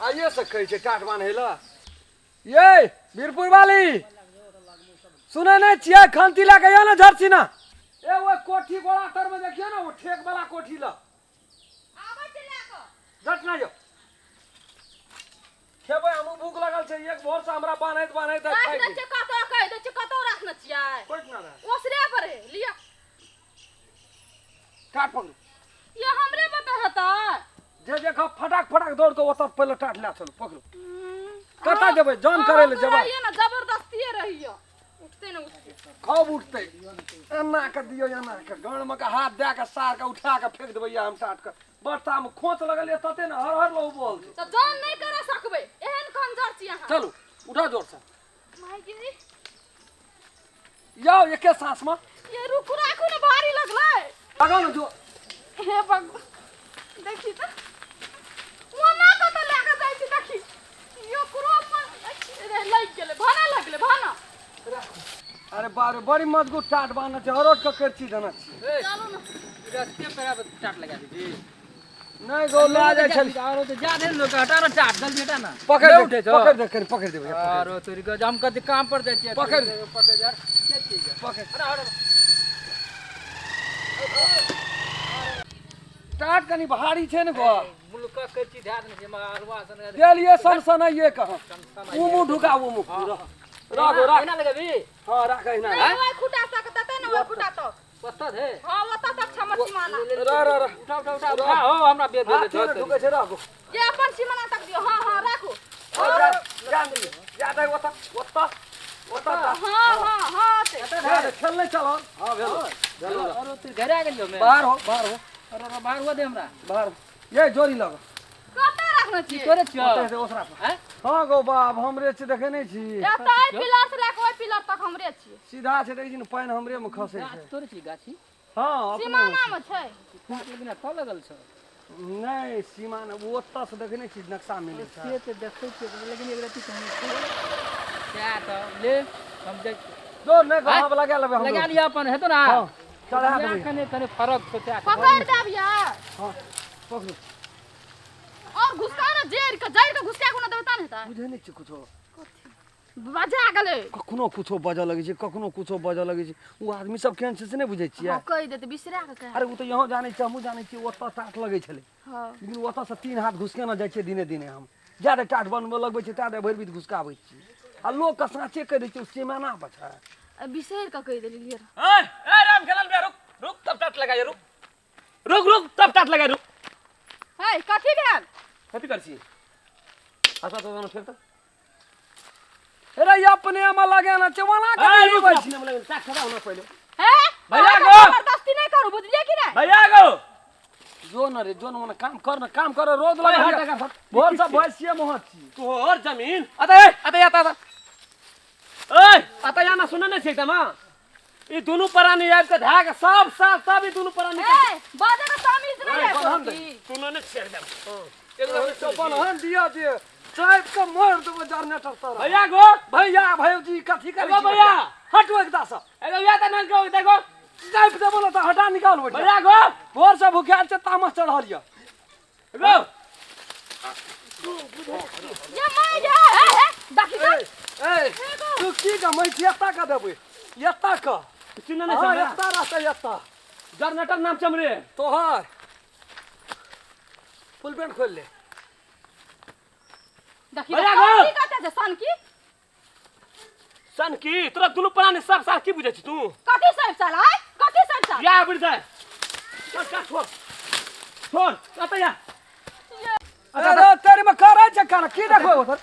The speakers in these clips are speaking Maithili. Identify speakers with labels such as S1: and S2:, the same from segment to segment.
S1: आइए से कहै छै टाट बान्है लए। ये वीरपुर वाली सुनै नहि छियै? खंती लए कऽ यौ ने झरसीना। ए ओ कोठी गोला तर में देखियौ ने, ओ ठेक वाला कोठी लग।
S2: आबै छै लए कऽ।
S1: झट ना यौ, खेबै हमहूँ, भूख लगल छै। एक भोर से हमरा बान्हैत बान्हैत
S2: राखि
S1: थाकि
S2: दै छियै कतौ, कहि दै छियै कतौ राखने छियै।
S1: कोइ ना रहै।
S2: ओसरे पर है, लिअ।
S1: टाट पकड़ू।
S2: ये हमरे बता हेतै।
S1: जे जे खा फटाक फटाक दौड़ कऽ ओतऽ पहिले टाट लए चलू। पकड़ू, कतऽ जेबै? जन करै लए जेबै?
S2: रहिए ना, जबरदस्तिए रहिए, उठते ने उठते।
S1: खूब उठतै। एना कऽ दियौ, एना कऽ गणमे के हाथ दए कऽ सार के उठा कऽ फेंक देबै। हम टाट कऽ बर्ता मे खोच लगल ये तते ने हर हर लहू बोल छै।
S2: तऽ जन नहि करा सकबै, एहन कंजर छी अहाँ।
S1: चलू, उठा जोर से।
S2: माय गे।
S1: जाओ एके सांस में।
S2: ये रुकू, राखू ने, भारी लगलै।
S1: लगाओ ने जो।
S2: हे भगवान, देखी तऽ ओना कतऽ लए कऽ जाइ छी। देखी यो क्रोम रे लागि गेलै, भाना लगलै भाना।
S1: अरे बाप रे, बड़ी मजबूत टाट बान्हने छै, हरोट के करची देने छियै।
S2: चलू ने।
S3: रस्ते पर टाट लगा दीजिए।
S1: नहि गो, लए जाइ छली।
S3: आरो तो जा दे लोग, हटा ना टाट, जल्दी हटा ना।
S1: पकड़
S3: नहीं
S1: दे।
S3: उठे छौ।
S1: पकड़ दे कनी, पकड़ देबै।
S3: आरो तोरी के हम कते काम पर जाइ छियै।
S1: पकड़।
S3: पकड़ यार, के चीज है?
S1: पकड़।
S3: हटा हटा।
S1: टाट कनी भारी छै ने गो।
S3: मुल्का के चीज ध्यान नहीं छै, मगर अरुआ सन
S1: देलियै सनसनाइये कहाँ उ मुँह ढुका, उ मुँह रह रह गो, राख।
S3: एना लगेबी?
S1: हाँ, राख एहिना।
S2: नहि, ओहि खुटा तक देतै ने, ओहि खुटा तक।
S3: ओतऽ है।
S2: हाँ, ओतऽ तक छै हमर सीमाना।
S1: रह रह रह।
S3: उठा उठा उठा उठा हो, हमरा बेर
S1: हाथ
S3: भेल।
S1: ने ढुकै छै, रह गो।
S2: ये अपन सीमाना तक दियौ। हाँ हाँ, राखू।
S1: जा जा जा दे, ओतऽ ओतऽ ओतऽ जा।
S2: हाँ हाँ हाँ, ते
S1: जा दे, खेल नहि चलल। हाँ, भेलो भेलो।
S3: अरे तू घरे आ गेलियो मैं।
S1: बाहर हो, बाहर हो।
S3: अरे अरे, बाहर हुआ दे हमरा।
S1: बाहर हो। ये जोरी लग।
S2: कतऽ राखने छियै?
S3: तोरे छियो?
S1: ओतऽ से ओसरा पर।
S3: हैं?
S1: हाँ गो बाप, हमरे छै, देखे नहि छी?
S2: एतऽ एहि पिलर से लए कऽ ओहि पिलर तक हमरे छियै।
S1: सीधा छै, देखै छी ने, पानि हमरे मे खसै
S3: गाछ
S1: छै।
S3: तोरे छी गाछी?
S1: हाँ, अपने
S2: सीमाना मे छै।
S3: टाट लेकिन एतऽ लगल छौ।
S1: नहि, सीमा नहि, ओ ओतऽ से देखै नहि छी, नक्शा मिलै छै।
S3: से तऽ देखै छियै, लेकिन एक रत्ती कहीं सएह तऽ ले, हम देख।
S1: जोर नहि गो, आब लगा लेबै हम।
S3: लगा लिअ अपन, हेतौ ना?
S1: हाँ, चढ़ा देबै।
S3: कने कने फरक छौ सएह।
S2: पकड़ि देब यार।
S1: हाँ, पकड़ू।
S2: और घुसका ने, जड़ि के जड़ि के घुसका कोनो देबै ता ने हेतै।
S1: बुझै नहि छी कुछो।
S2: बजा गेलै।
S1: कखनो कुछो बजऽ लगै छै, कखनो कुछो बजऽ लगै छै। ओ आदमी सब केहन छै से नहि बुझै छियै?
S2: हाँ, कहि देतै, बिसरा के कहि।
S1: अरे ओ तऽ इहो जानै छियै, हमहूँ जानै छियै, ओतऽ टाट लगै छलै।
S2: हाँ।
S1: लेकिन ओतऽ से 3 हाथ घुसकेने जाइ छियै दिने दिने। हम जादे टाट बनबऽ लगबै छियै तादे भरि बीत घुसकाबै छियै आ लोकके साँचे कहि दै छियै ओ सीमाना पर छै।
S2: बिसरि कऽ कहि देलियै।
S4: ए ए राम खेलन बे, रुक रुक, तब टाट लगा, रुक रुक रुक, तब टाट लगा, रुक।
S2: हे, कथी भेल?
S4: कथी कर छी? अच्छा तो फेर तऽ
S1: अरे अपने में लगाना छै, ओना
S4: ए,
S1: कऽ
S4: रुक
S1: लेबै
S4: ना,
S1: छी।
S4: अपने में लगे, टाट खड़ा होना पहिले।
S2: हे।
S4: भैया
S2: अहाँ
S4: गो।
S2: जबरदस्ती नहि करू, बुझलियै कि नहि?
S4: भैया गो।
S1: जो न रे, जो न, मने काम कर न, काम कर, रोज
S4: ओए,
S1: लगा।
S4: हट, हट, हट।
S1: भोर से भैंसिए मोहत छी।
S4: तोहर जमीन अते अते अते अते ओए अते यहाँ ना सुनने नहीं छै एकदम। हाँ, ई दुनू प्राणी आबि के धए के सब साल सब ई दुनू प्राणी के
S2: हे, बाजऽ के तमीज नहि है
S1: बन्हन दे।
S2: की?
S4: सुनने नहीं छै एकदम। एकदम नहीं सुनै
S1: अपन हन दिया जे चाइप के मार देबो जनरेटर तर।
S4: भैया गो।
S1: भैया भौजी कथी करै
S4: एगो
S1: छी?
S4: भैया।
S1: हटो एकदा से।
S4: एगो या त नल गो देखो।
S1: चाइप देबो ने तऽ हटा, निकाल बैठ।
S4: भैया गो।
S1: भोर से भूखायल छै, तामस चढ़ल यऽ।
S4: गो।
S2: ये my गे, हे हे, देखी तऽ।
S1: ए तू की गमै छी? एता के देबै, एता के।
S4: सुनने नहीं
S1: हाँ।
S4: छै हमरा।
S1: एता रहतै, एता।
S4: जनरेटर नाम चमरे।
S1: तोहर फुल पेंट खोल ले।
S2: देखी
S4: भैया
S2: तऽ,
S4: गो।
S2: की कहते छै सनकी?
S4: सन की तोरा दुनू प्राणी सब साल की बुझै छी तू?
S2: कथी सब साल आय? कथी सब साल?
S4: या बुझ जाय, छोड़ का, छोड़ छोड़, अते या।
S1: अरे तेरे में करै छै खाना की देखबै ओतऽ?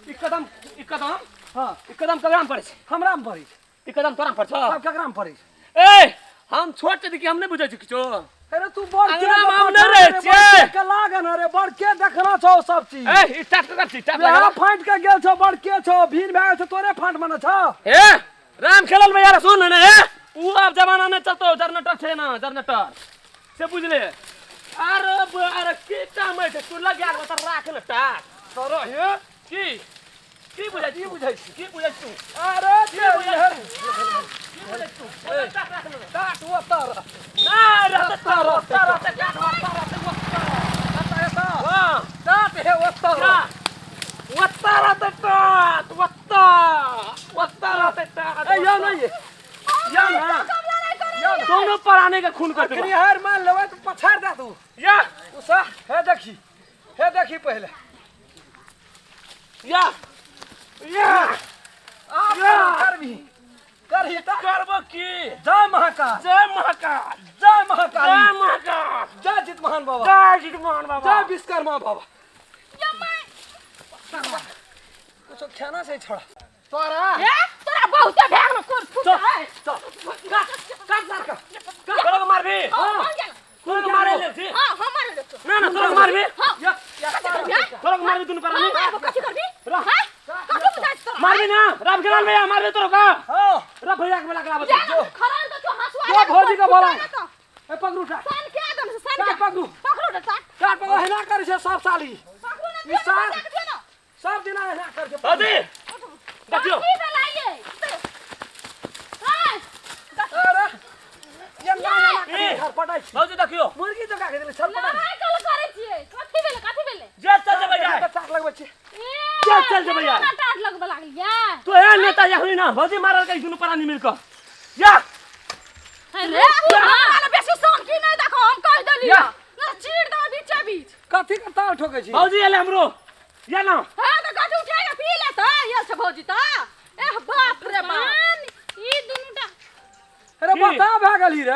S4: ई कदम, ई कदम।
S1: हाँ।
S4: ई कदम ककरा में पड़ै छै?
S1: हमरा में पड़ै छै।
S4: ई कदम तोरा में पड़ै छौ?
S1: सब केकरा में पड़ै छै?
S4: ए, हम छोट छी कि हम नहि बुझै छी किछो?
S1: अरे तू बड़ के
S4: अंगना में हम नहि रहै छियै।
S1: के लागन, अरे बड़ के देखना छौ सब चीज।
S4: ए, ई टाट ककर छी? टाट
S1: यहाँ
S4: लगा।
S1: फाटि के गेल छौ, बड़ के छौ, भीड़ भए गेल छौ, तोरे फाट मने छौ।
S4: हे राम खेलल भैया, सुन ने, हे उ आब जमाना नहि चलतो, जनरेटर छै ना, जनरेटर से बुझले। अरे अरे की काम छै तू लगा के ओतऽ राख ने टाट।
S1: तोरो हे।
S4: की की बुझै
S1: की बुझै छी?
S4: की बुझै तू?
S1: अरे
S4: की बुझै तू? की बुझै तू? ओतऽ टाट राख ने।
S1: टाट ओतऽ रह।
S4: ना रहतै, रहतै, रहतै, टाट ओतऽ रहतै, ओतऽ।
S1: एतऽ एतऽ।
S4: हाँ।
S1: टाट हे ओतऽ
S4: जा ओतऽ रहतै टाट ओतऽ ओतऽ रहतै टाट
S1: ए यौ नहि ये
S4: या ना दोनों पराने के खून कर
S1: अखनी
S4: देबो
S1: हार मान लेबै तऽ पछाड़ दे तू
S4: या
S1: उषा हे देखी हे देखी पहिले
S4: या या
S1: आब
S4: या।
S1: करबी करही तऽ
S4: करबो की
S1: जय महाकाल
S4: जय महाकाल
S1: जय महाकाल
S4: जय महाकाल
S1: जय जितमहान बाबा
S4: जय जितमान बाबा
S1: जय विश्वकर्मा बाबा कुछो खाना से छोड़ा तोरा
S2: ए तोरा बहुते भए गेलो कोन फुट है
S1: चल काट काट सार का
S4: तोरा के मारबी
S2: हां गेल
S4: तोरा के मारे ले छी
S2: हां हम मारे ले छौ
S4: ना ना तोरा के मारबी
S2: हां
S1: या या
S2: कथी करबी हां
S4: तोरा के मारबी दुनू परानी
S2: हां कथी करबी
S4: रह।
S2: हां कथी बुझाइ छौ तोरा
S4: मारबी ना राम खेलाल भैया मारबी तोरा का
S1: हां
S4: रा भैया के बोला के आबत
S2: जा ना खराल दे तो हंसुआ
S1: जो भौजी के बोला। ए पकड़ू टा
S2: सन के आदम से सन
S1: काट
S2: के
S1: पकड़ू
S2: पकड़ू रे टाट
S1: काट पकड़ू हेना करे छै सब साली
S2: पकड़ू ना
S1: ई साल-
S2: दियो ना
S1: सब दिना हेना करे छै
S4: दादी देखियो
S2: की भेलाइए हां
S1: अरे ये ना ना
S4: ए।
S1: छरपटाइ छै
S4: भौजी देखियो
S1: मुर्गी जका के देले छरपटाइ
S2: लड़ाइ कल करै छियै कथी भेलै कथी भेलै
S4: जे चल जेबै यार
S1: चाक लगबै छै
S2: ए
S4: चल, चल जेबै यार।
S2: ना टाट लगबे लागलियै
S4: तो ए नेता या हुई ना भौजी मारल के दुनू परानी मिल के या
S2: अरे हमरा बेसी सन की नहीं देखो हम कह देली
S4: या।
S2: ना चीर दो बीचे बीच
S1: कथी के ताल ठोकै छी
S4: भौजी एले हमरो या ना
S2: हां तो गाछ उठेगा पी ले त ये छ भौजी त एह बाप रे बाप ई दुनू टा
S1: अरे
S4: की?
S1: बता भए गेली रे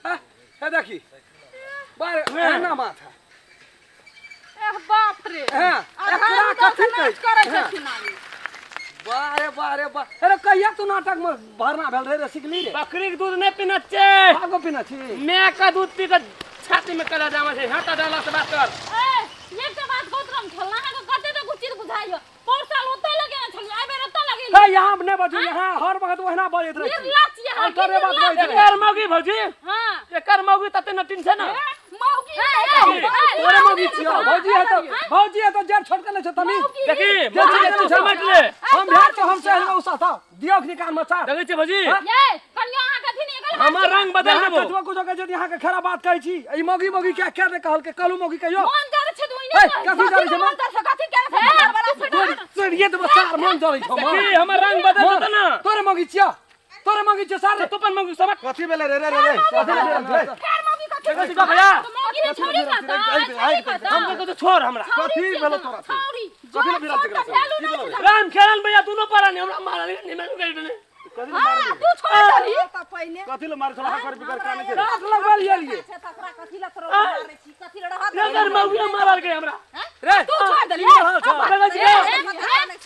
S1: हैं? हे देखी बार एना माथा
S2: एह बाप रे
S1: हैं, एकरा कथी कहै
S2: करै
S1: हैं।
S2: छथिन आइ।
S1: बारे बारे बा अरे कहिया तू नाटक में भरना भेल रहे रे सिखली रे
S4: बकरी के दूध नहीं पीना छे
S1: आगो पीना छी
S4: मैं का दूध पी के छाती में कला जामा छे हाथा डाला से बात कर
S2: ए एकटा बात कहत रहम छल अहाँके कते तऽ कुछ चीज बुझाइयो पौर साल ओतऽ लगेने छलियै एहि बेर ओतऽ लगेलियै
S1: हे यहाँ नहि बजू यहाँ हर वक्त ओहिना बजैत रहै छी
S2: निर्लज छियै अहाँ,
S1: अल्टरे बात
S2: निर्लज।
S1: बजैत रहै
S4: एकर मौगी भौजी
S2: हाँ
S4: एकर मौगी तते नटिन छै ना
S2: मौगी
S1: तोरे मौगी छियो भौजी है तो भौजी है तो जर छोड़ के ले छो तमीज
S4: देखी
S1: जे
S4: मौगी
S1: छै
S4: के तू
S1: छै।
S4: समझ ले
S1: हम भेल तो हम सहल में उसा था दियो के कान में चार
S4: देखै छी भौजी
S2: ये कनिया अहाँ कथी नहीं गल
S4: हमर रंग बदल
S1: यहाँ
S4: देबो
S1: कचुआ कुछो कहै छै यहाँ के खराब बात कहै छी ई मौगी मौगी क्या क्या ने कहल के कहलू मौगी कहियो
S2: मन जरै छै तऽ
S1: ए,
S2: ओइने
S1: कथी जरै छै, मन?
S2: जरै छै कथी केने छै
S1: तोरी तोरिये देबो सार मन जरै छौ मन
S4: देखी हमर रंग बदल
S1: मन।
S4: देतो ना
S1: तोरे मौगी छियो तोरे मौगी छियो सार
S4: तू अपन मौगी समझ
S5: कथी भेलै रे रे रे रे कथी भेलै रे
S2: फेर मौगी कथी
S4: देखै छी भैया
S2: मौगी ने छोड़ी कता
S5: आइ
S2: कता
S4: हम तो छोड़ हमरा
S5: कथी भेलो तोरा से?
S2: छौरी
S5: कथी ले भिड़ल छै
S2: भेलू
S5: की भेलो रे?
S4: राम खेलन भैया दोनों पर ने हमरा मारल निमन गई ने
S5: कथी ले
S2: हां
S5: मारली
S2: तू छोड़ दही
S6: तऽ पहिने
S5: कथी ले मारे छला कर बिकर काने छै
S1: रात लगबल लिए
S6: छै तकरा कथी लए तोरा मारै छी कथी लए रहत
S4: एकर मौगी मारल गई हमरा
S1: रे
S2: तू छोड़ दही
S1: की रहल छौ?
S4: देखै छी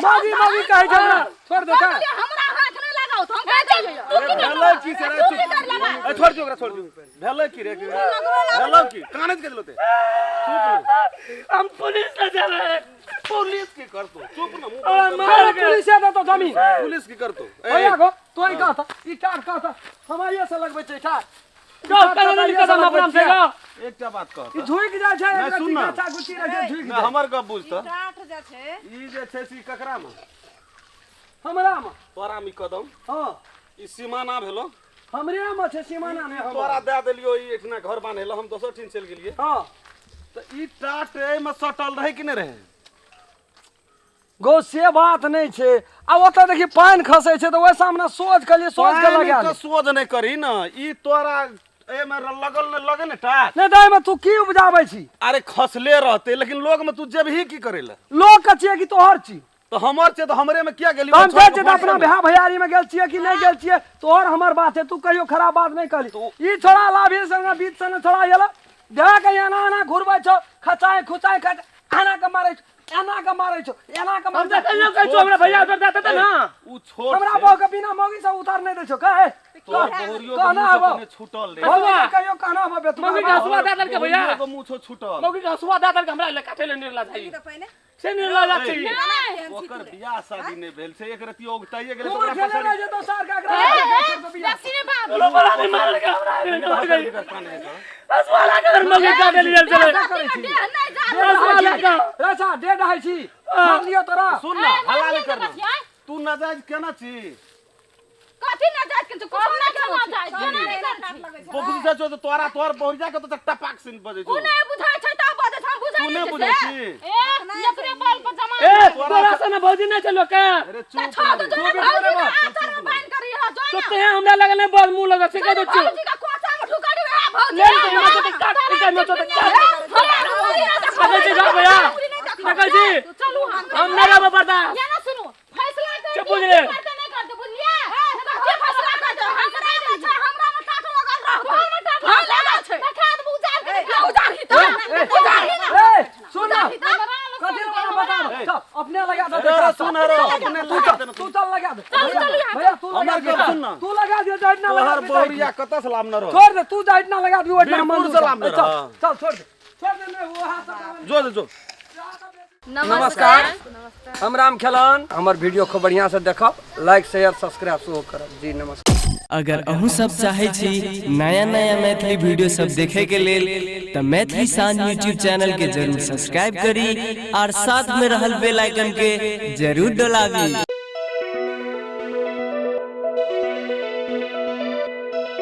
S1: मौगी मौगी कहै छै हमरा छोड़ दे त
S2: हमरा हाथ नहि लगाओ तो हम कह दियै तू की
S5: भेलै की से रे
S2: तू की कर लगा
S5: ए छोड़ दियो ओकरा छोड़ दियो भेलै की रे भेलै की काने के देलो ते चुप न
S4: हम पुलिस ले जेबै
S5: पुलिस की करतो चुप न मुंह
S4: हमरा
S5: बंद कर।
S4: मारल गई
S1: पुलिस दे तो जमीन
S5: पुलिस की करतो ए
S1: भैया गो तोई कहता ई टार कहता हमारे से लगबै छै टार
S4: गो कने नहीं कदम अपना से गो
S5: एकटा बात कह
S1: ई झुकि जाइ छै
S5: नहि,
S1: एकरा
S5: सुन ना।
S1: गाछा गुच्ची रहै छै झुकि
S5: ना
S1: जाइ
S5: हमर गप बुझ त
S6: टाट जे छै
S5: ई जे छै से ई ककरा मे
S1: हमरा मे
S5: तोरा मे ई कदम
S1: हां
S5: ई सीमाना भेलो
S1: हमरे मे छै सीमाना नहि हमर
S5: तोरा दए देलियो ई एठना घर बान्हेला हम दोसर ठिन चलि गेलियै
S1: हां
S5: तऽ ई टाट एहिमे सटल रहै कि नहि रहै
S1: गो से बात नहि छै आ ओतऽ देखी पानि खसै छै तऽ ओहि सामने सोझ कहलियै सोझ के
S5: पानि
S1: लगा
S5: के
S1: ले
S5: सोझ नहि करी ने ई तोरा एहिमे लगल ने लगे ने टाट
S1: नहि तऽ एहिमे तू की उपजाबै छी
S5: अरे खसले रहते लेकिन लोग में तू जेबही की करे ला
S1: लोग के छियै कि तोहर छी
S5: तो हमर छै तो हमरे में किया गेली
S1: हम जाइ छियै तऽ अपना भाय भैयारी में गेल छियै कि नहि गेल छियै तोहर हमर बात छै तू कहियो खराब बात नहि कहली ई छोड़ा लाभी संगे बीच संगे छोड़ा गेल देह के एना एना घुरबै छौ खचाय खुचाय खच एना के मारै छौ एना के मारै छौ एना के
S4: हम
S1: मारै
S4: देखै
S1: छौ
S4: नहि कहै छौ हमरा भैया उधर जाते त ना
S5: उ छोट
S1: हमरा
S5: छै
S1: बहू के बिना मौगी से उतार नहि दै छौ कहे
S5: तोहर बहुरियो के
S1: कहना
S5: मुँह से
S1: हबो
S5: कने छूटल रे
S1: भौजी के कहियो कहना हबो बेतुआ
S4: मौगी के हसुआ दे देलकै भैया
S5: बहुरियो के मुँह छौ छूटल
S4: मौगी के हसुआ दे देलकै हमरा ले काटे ले निर्ला जाइ
S6: तऽ पहिने
S4: से निर्ला जाइ छै
S5: ओकर बियाह शादी नहि भेल छै एक रति ओगताइए गेलै तऽ
S1: उमर
S5: ओकरा
S1: खेले
S5: पसारि
S1: नहि जेतौ सार के एकरा
S2: बेसी ने बाप
S4: बोलो बड़ा नहीं मारलकै हमरा
S5: पसारि
S4: गई
S5: बिकर काने छै।
S4: हसुआ ला के मौगी काटे ले चले
S1: करै छी
S2: देह नहि जा
S4: हसुआ ला के
S1: रचा डेढ़ ढाई छी मार लियो तोरा
S5: सुन ना हल्ला नहि करना
S2: बचिया
S5: तू नाजायज केना छी
S2: कथी ना जाइत के कुछ ना केना जाइत केना नहि करै छी
S5: बबुजी चाचो तो तोरा तोहर बहुरिया के तो टपाक सिन बजै
S2: उ
S5: छौ
S2: नहि बुझाइ छै तऽ बजै छै हम बुझाइ
S5: तू नहि
S2: नहि
S5: बुझै
S2: छै
S5: छी
S2: ए
S4: ए तोरा से ना भौजी नहीं चलो का
S5: अरे चुप
S2: छोड़
S5: ना
S2: दो
S5: रे।
S2: जो ना भौजी का आचर में बांध कर रही जो
S4: तो
S2: ना
S4: ते हमरा लगल नहीं बड़ मुंह लगा से कह दे चुप
S2: भौजी का कोचा में ढुका दे है भौजी
S4: ले तो हमरा तो काट इधर में तो काट देखै छी जा भैया देखै छी
S2: चलू हम
S4: हम नहीं रहबो बर्दाश्त
S2: ये ना सुनू फैसला कर
S4: चुप बुझले।
S2: करते नहीं करते बुझलिए के फैसला कर दे हमरा में छै हमरा में टाट लगल रहत तोहर में टाट लगल छै देखा दे उजार के देखा उजार ही तो उजार ही ना
S1: ए सुन ना कथी लगा बता दे चल अपने लगा दे
S5: अरे सुन अरे अपने
S1: तू
S5: लगा
S1: चल
S5: दे ना
S1: तू चल लगा दे भैया
S2: चल यहाँ,
S1: भैया तू लगा
S5: हमर
S1: दे
S5: गप सुन ना।
S1: तू लगा दे जाइत ना लगा
S5: तोहर
S1: दे
S5: बहुरिया कतऽ से लाम न रहो
S1: छोड़ दे तू जाइत ना लगा दी ओठना
S5: बीरपुर
S1: मन
S5: से लाम न
S1: चल
S5: रह।
S1: चल छोड़ दे छोड़ दे नहीं वो हाथ से
S5: जो जो, जो
S1: नमस्कार हम राम खेलन हमर वीडियो खूब बढ़िया से देखब लाइक शेयर सब्सक्राइब सेहो करब जी नमस्कार।
S7: अगर अहूँ सब चाहे छी नया नया मैथिली वीडियो सब देखे के लेल तऽ मैथिली शान यूट्यूब चैनल के जरूर सब्सक्राइब करी और साथ में रहल बेल आइकन के जरूर डोलाबी।